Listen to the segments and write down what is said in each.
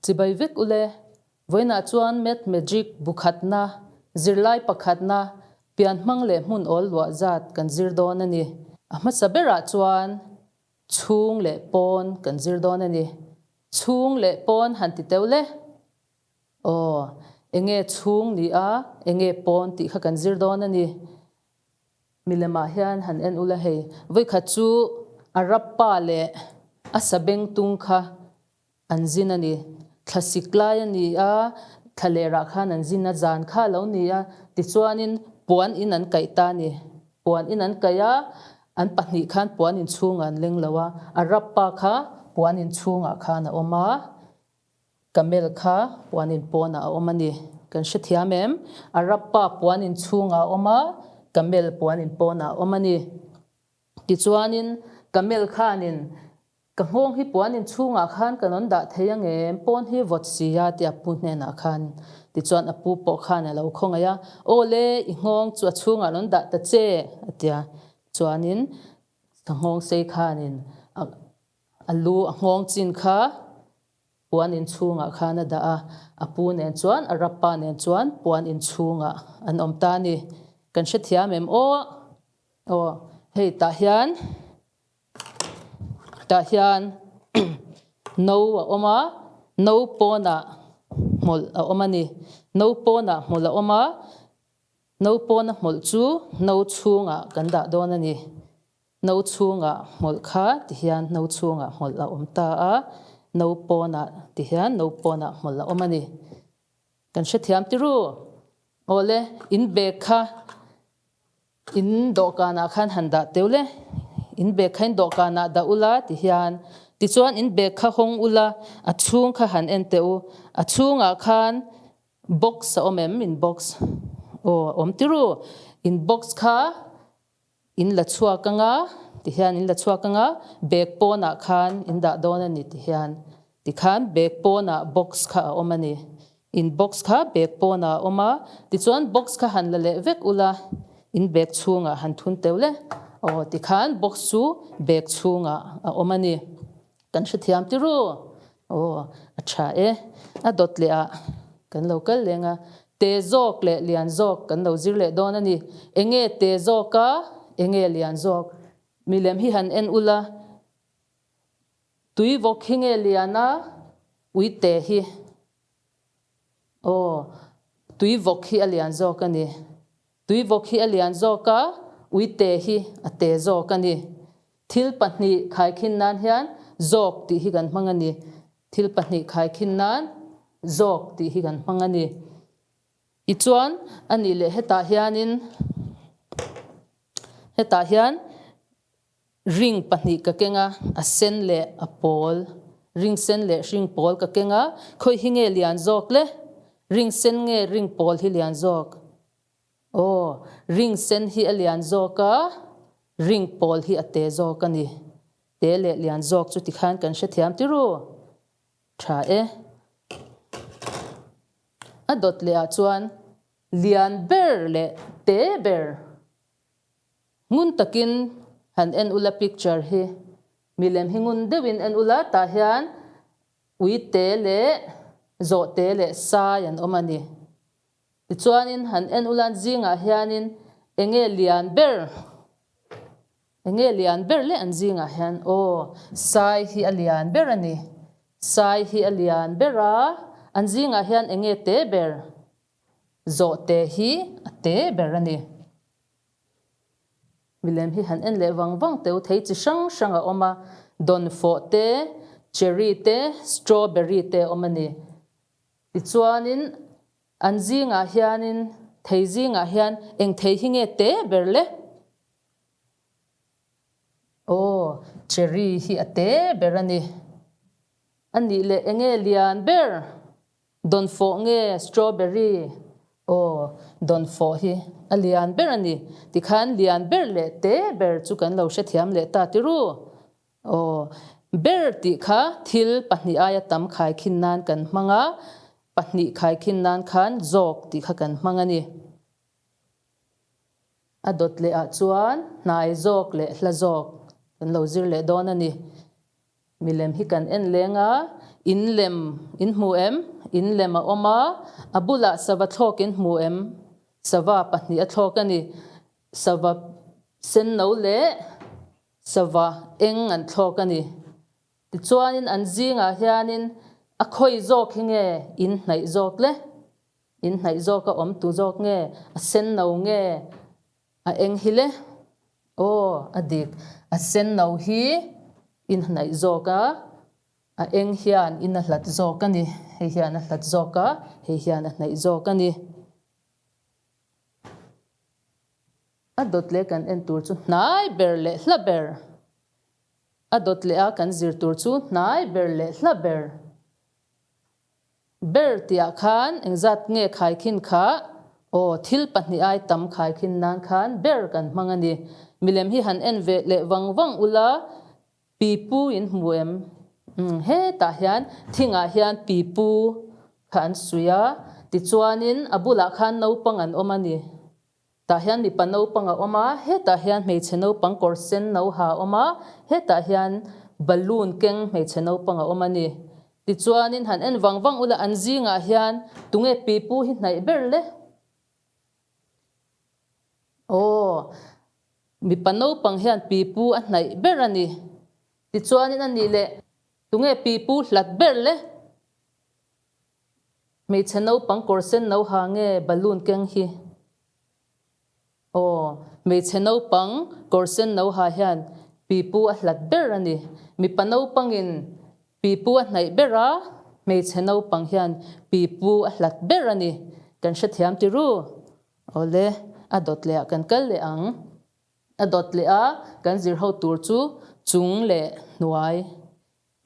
Chibai vek ule, vawiinah chuan Math Magic bu khatna, zirlai pakhatna, pian hmang leh hmun awl luah zat kan zir dawn a ni. A hmasa berah chuan chhung leh pawn kan zir dawn a ni. Chhung leh pawn han ti teuh le. Aw, enge chhung ni a, enge pawn tih kha kan zir dawn a ni. Milemah hian han en ula hei, vawikhat chu Arab pa leh a sabengtung kha an zin a ni. Thlasik lai a ni a, thlalerah khan an zin a, zan kha a lo ni a, tichuanin puan in an kaih ta a ni. Puan in an kaih a, an pahnih khan puan in chhungah an leng lo a, Arab pa kha puan in chhungah khan a awm a, Camel kha puan in pawnah a awm a ni. Kan hrethiam em? Arab pa puan in chhungah a awm a, Camel puan in pawnah a awm a ni. Tichuanin Camel khanin, Ka nghawng hi puan in chhungah khan ka rawn dah thei ang em? Pawn hi vawt si a ti a pu hnenah khan. Tichuan a pu pawh khan a lo khawngaih a, Aw le, i nghawng chu a chhungah rawn dah ta che, a ti a. Chuanin ka nghawng sei khanin a A lu a nghawng chin kha puan inchhungah khan a dah a, a pu nen chuan a rappa nen chuan puan inchhungah an awm ta a ni. Kan hrethiam em aw? Aw, hei tah hian tah hian no a awm a, no pawnah hmawlh a awm a ni. No pawnah hmawlh a awm a, no pawna hmawlh chu no chhungah kan dah dawn a ni. No chhungah hmawlh kha ti hian no chhungah hmawlh a awm ta a, no pawnah ti hian no pawnah hmawlh a awm a ni. Kan hrethiam ti ru. Awle, in bag kha in dawhkanah khan han dah teuh le. In bag kha in dawhkanah dah ula ti hian. Tichuan in bag kha hawng ula, a chhung kha han en teh u. A chhungah khan box a awm em? In box aw a awm ti ru. In box kha In la chhuak anga, ti hian in la chhuak anga, bag pawnah khan in dah dawn a ni ti hian. Tikhan bag pawnah box kha a awm a ni. In box kha bag pawnah a awm a, tichuan box kha han la leh vek ula, in bag chhungah han thun teuh le. Aw, tikhan box chu bag chhungah a awm a ni. Kan hrethiam ti ru. Aw, a tha e. A dawt leh ah kan lo kal leng a. Te zawk leh lian zawk kan lo zir leh dawn a ni. Enge te zawk a, enge lian zawk? Milem hi han en ula, tui vawk hi nge lian a, ui te hi. Aw, tui vawk hi a lian zawk a ni. Tui vawk hi a lian zawk a, uite hi a te zawk a ni. Thil pahnih khaikhin nan hian zawk tih hi kan hmang a ni. Thil pahnih khaikhin nan zawk tih hi kan hmang a ni. Tichuan, a nih leh hetah hianin hetah hian ring pahnih ka keng a, a sen leh a pawl. Ring sen leh hring pawl ka keng a, khawi hi nge lian zawk le? Ring sen nge ring pawl hi lian zawk? Aw, ring sen hi a lian zawk a, ring pawl hi a te zawk a ni. Te leh lian zawk chu tikhan kan hrethiam ti ru. Tha e. A dawt leh ah chuan lian ber leh te ber ngun takin han en ula picture hi. Milem hi ngun deuhin en ula tah hian ui te leh zawh te leh sai an awm a ni. Tichuanin han en ulan zingah hianin enge lian ber, enge lian ber leh an zingah hian aw sai hi a lian ber a ni. Sai hi a lian ber a, an zingah hian enge te ber, zawhte hi a te ber a ni. Milem hi han en leh vang vang teu thei chi hrang hrang a awm a, dawnfawh te, cherry te, strawberry te a awm a ni. Tichuanin an zingah hianin thei zingah hian eng thei hi nge te ber le? Aw, cherry hi a te ber a ni. A nih leh enge lian ber? Dawnfawh nge strawberry? Aw, dawnfawh hi a lian ber a ni. Tikhan lian ber leh te ber chu kan lo hrethiam leh ta tiru. Aw, ber tih kha thil pahnih aia tam khaikhin nan kan hmang a, pahnih khaikhin nan khan zawk tih kha kan hmang a ni. A dawt leh ah chuan hnai zawk leh hla zawk kan lo zir leh dawn a ni. Milem hi kan en leng a, in lem in hmu em? In lem a awm a, a bulah sava thlawk in hmu em? Sava pahnih a thlawk a ni. Sava senno leh sava eng an thlawk a ni. Tichuanin an zingah hianin a khawi zawk hi nge in hnaih zawk le? In hnaih zawk a awm tu zawk nge? A senno nge? A eng hi le? Aw, a dik. A senno hi in hnaih zawk a, a eng hian in a hlat zawk a ni. Hei hian a hlat zawk a, hei hian a hnaih zawk a ni. A dawt leh kan en tur chu hnai ber leh hla ber. A dawt leh a kan zir tur chu hnai ber leh hla ber. Ber tihah khan engzat nge khaikhin kha? Aw, thil pahnih ai tam khaikhin nan khan ber kan hmang a ni. Milem hi han en ve leh vang vang ula, pipu in hmu em? Umm, hetah hian thingah hian pipu kha an suih a, tichuanin a bulah khan naupang an awm a ni. Tah hian mipa naupang a awm a, hetah hian hmeichhe naupang kawr sen no ha a awm a, hetah hian balloon keng hmeichhe naupang a awm a ni. Tichuanin han en vang vang ula an zingah hian tunge pipu hi hnaih ber le? Aw, mipa naupang hian pipu a hnaih ber a ni. Tichuanin a nih leh tunge pipu hlat ber le? Hmeichhe naupang kawr sen no ha nge balloon keng hi? Aw, hmeichhe naupang kawr sen no ha hian pipu a hlat ber a ni. Mipa naupangin pipu a hnaih ber a, hmeichhe naupang hian pipu a hlat ber a ni. Kan hrethiam ti ru? Awle, a dawt leh ah kan kal leh ang. A dawt leh a kan zir ho tur chu chung leh hnuai.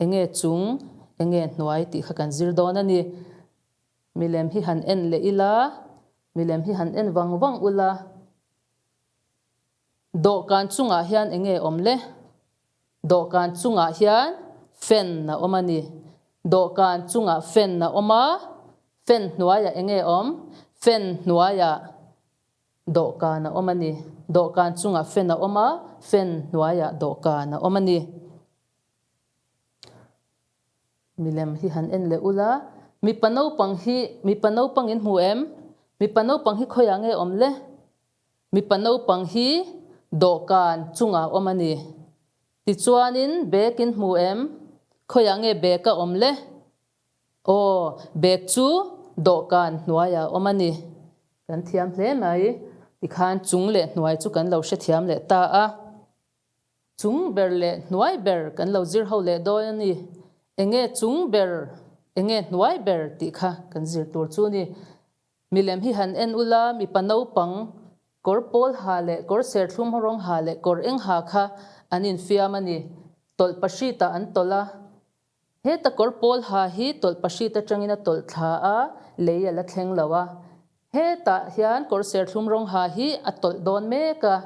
Enge chung, enge hnuai tih kha kan zir dawn a ni. Milem hi han en leh ila, milem hi han en vang vang ula, dawhkan chungah hian enge awm le? Dawhkan chungah hian fan a awm a ni. Dawhkan chungah fan a awm a, fan hnuaiah enge awm? Fan hnuaiah dawhkan a awm a ni. Dawhkan chungah fan a awm a, fan hnuaiah dawhkan a awm a ni. Milem hi han en leh ula, mipa naupang hi mipa naupang in hmu em? Mipa naupang hi khawiah nge awm le? Mipa naupang hi dawhkan chungah awm a ni. Tichuanin bag in hmu em? Khawiah nge bag a awm le? Aw, bag chu dawhkan hnuaiah a awm a ni. Kan thiam hle mai. Tikhan chung leh hnuai chu kan lo hrethiam leh ta a. Chung ber leh hnuai ber kan lo zir ho leh dawn a ni. Enge chung ber, enge hnuai ber tih kha kan zir tur chu ni. Milem hi han en ula, mipa naupang kawr pawl ha leh kawr serthlum rawng ha leh kawr eng ha kha an infiam a ni. Tawlh pahritah an tawlh a. Heta kawr pawl ha hi tawlh pahrit atangin a tawlh thla a, lei a la thleng lo a. Hetah hian kawr serthlum rawng ha hi a tawlh dawn mek a.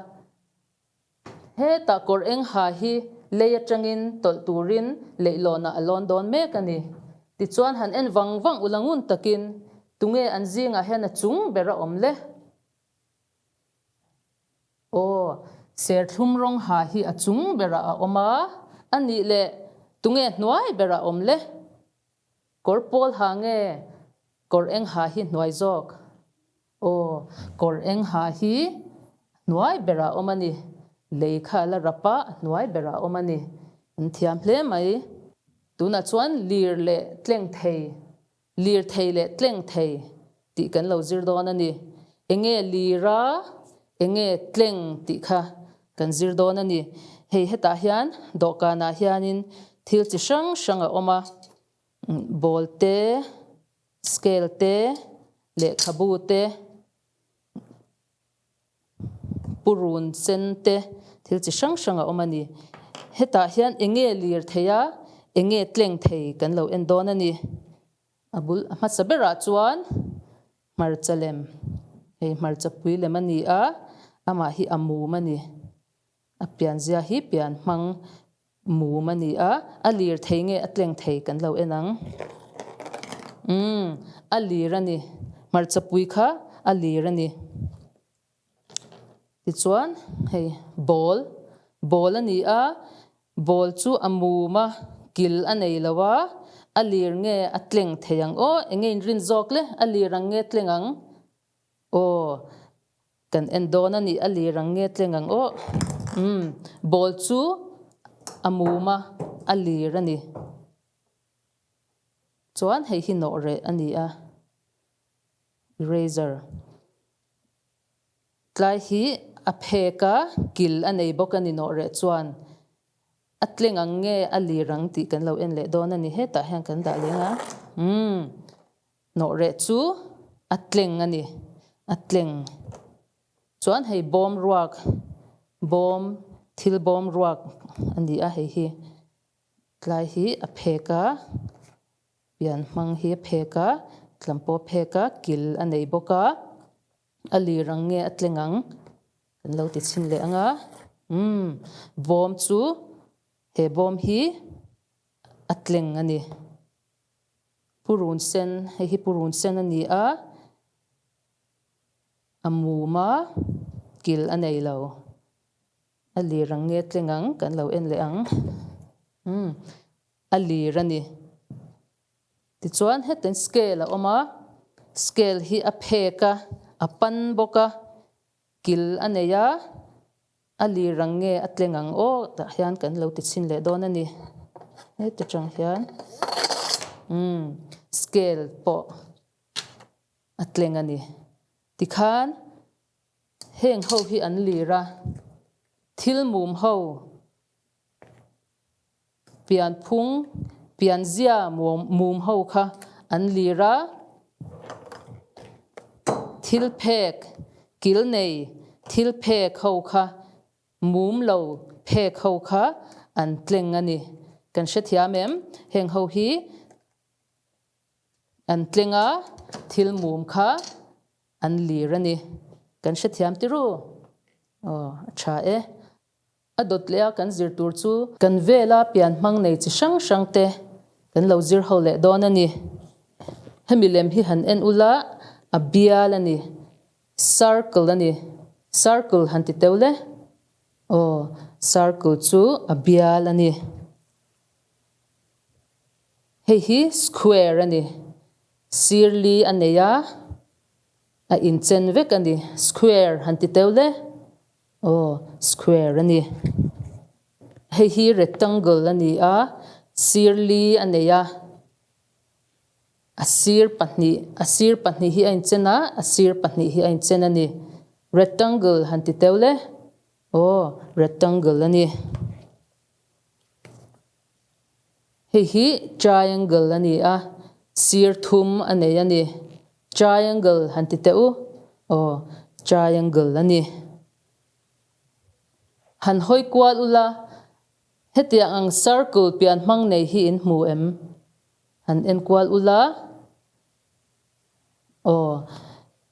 Hetah kawr eng ha hi lei atangin tawlh turin leihlawnah a lawn dawn mek a ni. Tichuan han en vang vang ula ngun takin tunge an zingah hian a chung ber a awm le? Aw, serthlum rawng ha hi a chung berah a awm a, a nih leh tunge hnuai berah a awm le? Kawr pawl ha nge kawr eng ha hi hnuai zawk? Aw, kawr eng ha hi hnuai berah awm a ni. Lei kha a la rap a, a hnuai berah awm a ni. An thiam hle mai. Tunah chuan lir leh tleng thei, lir thei leh tleng thei tih kan lo zir dawn a ni. Enge lir a, enge tleng tih kha kan zir dawn a ni. Hei hetah hian dawhkanah hianin thil chi hrang hrang a awm a, ball te, Scale te, lehkhabu te, purun sen te, thil chi hrang hrang a awm a ni. Hetah hian eng nge lir thei a, eng nge tleng thei kan lo en dawn a ni. A bul a hmasa berah chuan hmarcha lem, hei hmarcha pui lem a ni a, amah hi a mum a ni. A pianzia hi pian hmang mum a ni a, a lir thei nge a tleng thei kan lo en ang. Umm, a lir a ni. Hmarcha pui kha a lir a ni. Tichuan hei ball, ball a ni a, ball chu a mum a. Kil a nei lo a, a lir nge a tleng thei ang aw, enge inrin zawk le, a lir ang nge tleng ang aw, kan en dawn a nih, a lir ang nge tleng ang aw, umm, ball chu a mum a, a lir a ni. Chuan hei hi nawh reh a ni a, eraser. Tlai hi a phek a, kil a nei bawk a ni nawh reh chuan a tleng ang nge a lir ang tih kan lo en leh dawn a ni. Hetah hian kan dah leng a, umm nawh reh chu a tleng a ni, a tleng. Chuan hei bawm ruak, bawm, thil bawm ruak a ni a hei hi. Tlai hi a phek a. Pian hmang hi a phek a, tlampawh a phek a, kil a nei bawk a, a lir ang nge a tleng ang kan lo ti chhin leh ang a, umm bawm chu he bawm hi a tleng a ni. Purun sen, hei hi purun sen a ni a, a mum a, kil a nei lo. A lir ang nge tleng ang kan lo en leh ang, umm. A lir a ni. Tichuan hetin scale a awm a, scale hi a phek a, a pan bawk a, kil a nei a, a lir ang nge a tleng ang aw tah hian kan lo ti chhin leh dawn a ni. Heti tang hian umm scale pawh a tleng a ni. Tikhan heng ho hi an lir a, thil mum ho Pianphung, pianzia mum ho kha an lir a, thil phek, kil nei thil phek ho kha, mum lo phek ho kha an tleng a ni. Kan hrethiam em? Heng ho hi an tleng a, thil mum kha an lir a ni. Kan hrethiam tiru? Aw, a tha e. A dawt leh a kan zir tur chu kan vela pian hmang nei chi hrang hrang te kan lo zir ho leh dawn a ni. Hemi lem hi han en ula a bial a ni, circle a ni, circle han ti teuh le, aw circle chu a bial a ni. Hei hi square a ni, sir li a nei a, a inchen vek a ni, square han ti teuh le. Aw, square a ni. Hei hi rectangle a ni a, sir li a nei a, a sir pahnih, a sir pahnih hi a inchen a, a sir pahnih hi a inchen a ni. Rectangle han ti teuh le. Aw, rectangle a ni. Hei hi triangle a ni a, sir thum a nei a ni. Triangle han ti teh u, aw triangle a ni. Han hawi kual ula, hetiang ang circle pian hmang nei hi in hmu em? Han en kual ula, aw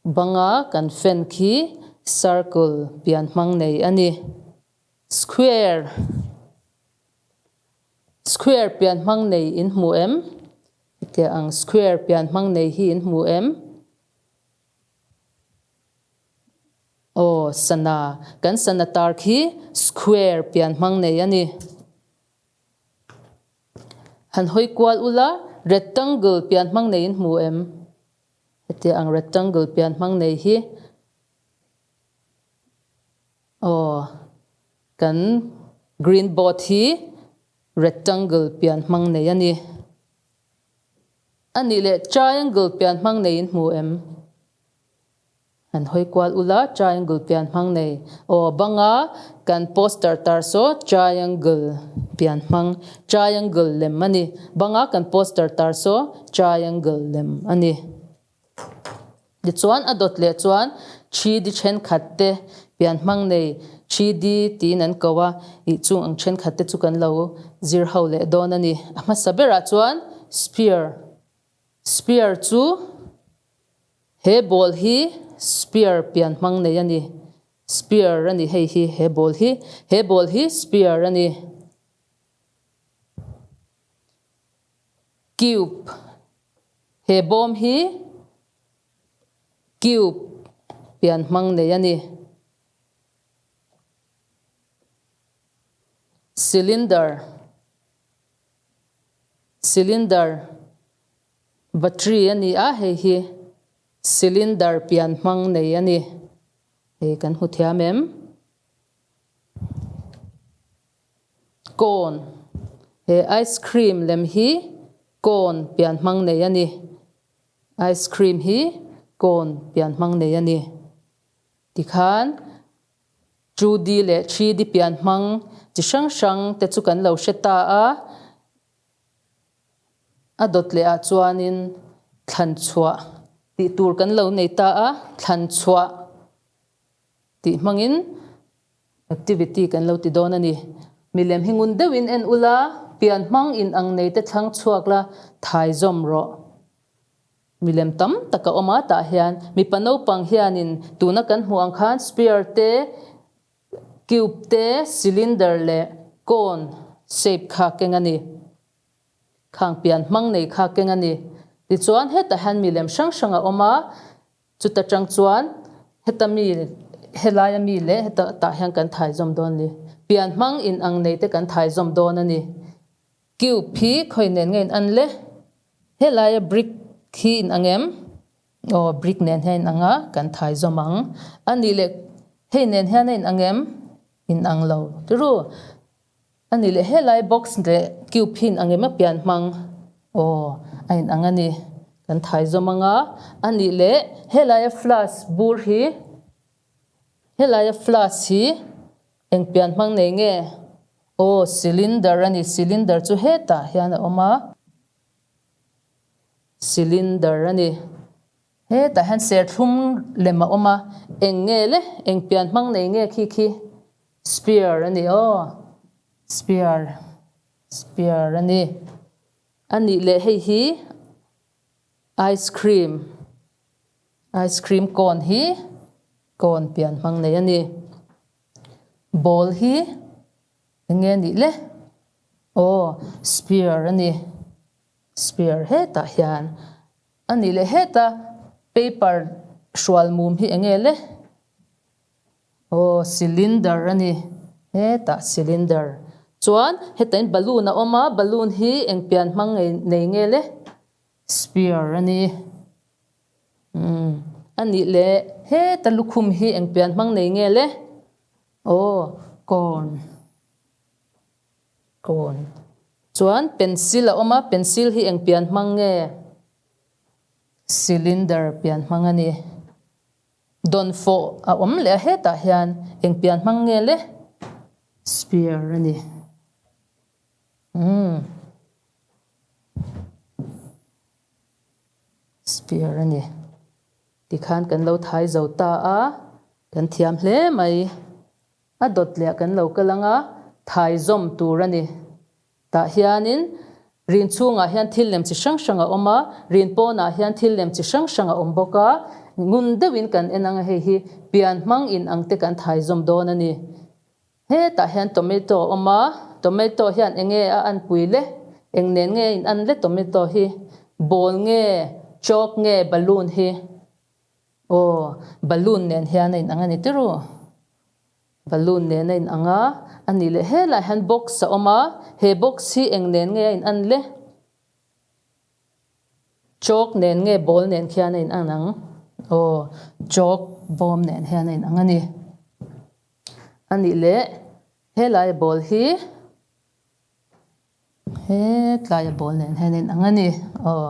banga kan fan khi circle pian hmang nei a ni. Square Square pian hmang nei in hmu em? Hetiang ang square pian hmang nei hi in hmu em? Aw, sana. Kan sana tar khi square pian hmang nei a ni. Han hawi kual ula, rectangle pian hmang nei in hmu em? Hetiang ang rectangle pian hmang nei hi. Aw, kan green board hi rectangle pian hmang nei a ni. A nih leh triangle pian hmang nei in hmu em? Han hawi kual ula triangle pian hmang nei. Aw, banga kan poster tar saw triangle pian hmang, triangle lem a ni. Banga kan poster tar saw triangle lem a ni. Tichuan a dawt leh chuan 3D thenkhat te pian hmang nei 3D tiin an ko a, ih chung ang thenkhat te chu kan lo zir ho leh dawn a ni. A hmasa berah chuan sphere, sphere chu he ball hi sphere pian hmang nei a ni, sphere a ni hei hi he ball hi, he ball hi sphere a ni. Cube, He bawm hi cube pian hmang nei a ni. Cylinder. Cylinder battery a ni a, hei hi cylinder pian hmang nei a ni. Hei kan hmu thiam em? Cone, He ice cream lem hi cone pian hmang nei a ni. Ice cream hi cone pian hmang nei a ni. Tikhan 2D leh 3D pian hmang chi hrang hrang te chu kan lo hre ta a. A dawt leh ah chuanin thlan chhuah tih tur kan lo nei ta a, thlan chhuah tih hmangin Activity kan lo ti dawn a ni. Milem hi ngun deuhin en ula, pian hmang in ang nei te thlang chhuak la, thai zawm rawh. Milem tam tak a awm a, tah hian mipa naupang hianin tuna kan hmuh ang khan sphere te, cube te, cylinder leh cone shape kha keng a ni. Khang pian hmang nei kha keng a ni. Tichuan hetah hian milem hrang hrang a awm a, Chuta tang chuan heta mi helaia mi leh heta tah hian kan thai zawm dawn ni. Pian hmang in ang nei te kan thai zawm dawn a ni. Cube hi khawi nen nge in an le? Helaia brick hi in ang em? Aw brick nen hian in ang a, kan thai zawm ang. A nih leh hei nen hian a in ang em? In ang lo. Tiru. A nih leh helai box leh cube hi in ang em a pian hmang? Aw, a in ang a ni. Kan thai zawm ang a. A nih leh helaia flask bur hi, helaia flask hi eng pian hmang nei nge? Aw, cylinder a ni. Cylinder chu hetah hian a awm a. Cylinder a ni. Hetah hian serthlum lem a awm a, eng nge le, eng pian hmang nei nge khi khi? Spear a ni aw, spear, spear a ni. A nih leh hei hi ice cream, ice cream cone hi cone pian hmang nei a ni. Ball hi eng nge nih le? Aw, spear a ni, spear hetah hian. A nih leh heta paper hrual mum hi enge le? Aw, cylinder a ni. Hetah cylinder. Chuan hetain balloon a awm a, balloon hi eng pian hmang ngei nei nge le? Sphere a ni. Umm, a nih leh heta lukhum hi eng pian hmang nei nge le? Aw, cone. Kawn. Chuan pencil a awm a, pencil hi eng pian hmang nge? Cylinder pian hmang a ni. Dawnfawh a awm leh a hetah hian eng pian hmang nge le? Sphere a ni. Umm. Sphere a ni. Tikhan kan lo thai zo ta a, kan thiam hle mai. A dawt leh kan lo kal anga thai zawm tur a ni. Tah hianin rin chhungah hian thil lem chi hrang hrang a awm a, rin pawnah hian thil lem chi hrang hrang a awm bawk a, ngun deuhin kan en anga hei hi pian hmang in ang te kan thai zawm dawn a ni. Hetah hian tomato a awm a, tomato hian eng nge a anpui le? Eng nen nge in an le tomato hi? Ball nge, chalk nge, balloon hi? Aw, balloon nen hian a inang a ni tirh u. Balloon nen a inang a, a nih leh helaiah hian box a awm a, he box hi eng nen nge a inan le? Chalk nen nge ball nen khian a inan ang? Aw, chalk bawm nen hian a inang a ni. A nih leh helaia ball hi. He tlaia ball nen hian in ang a ni. Aw,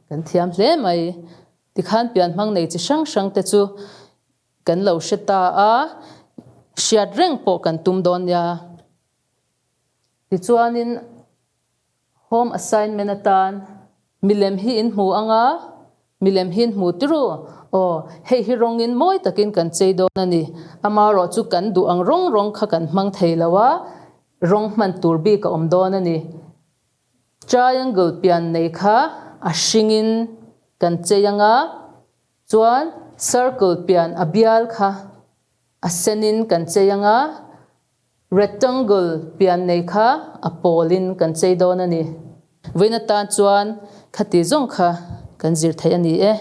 kan thiam hle mai. Tikhan pian hmang nei chi hrang hrang te chu kan lo hre ta a, hriat reng pawh kan tum dawn nia. Tichuanin home assignment atan milem hi in hmu ang a, milem hi in hmu tirh u. Aw, hei hi rawngin mawi takin kan chei dawn a ni. Amaherawh chu kan duh ang rawng rawng kha kan hmang thei lo a, Rawng hman tur bik a awm dawn a ni. Triangle pian nei kha a hringin kan chei ang a, chuan circle pian a bial kha a senin kan chei ang a, rectangle pian nei kha a pawlin kan chei dawn a ni. Vawiin atan chuan khati zawng kha kan zir theih a ni e.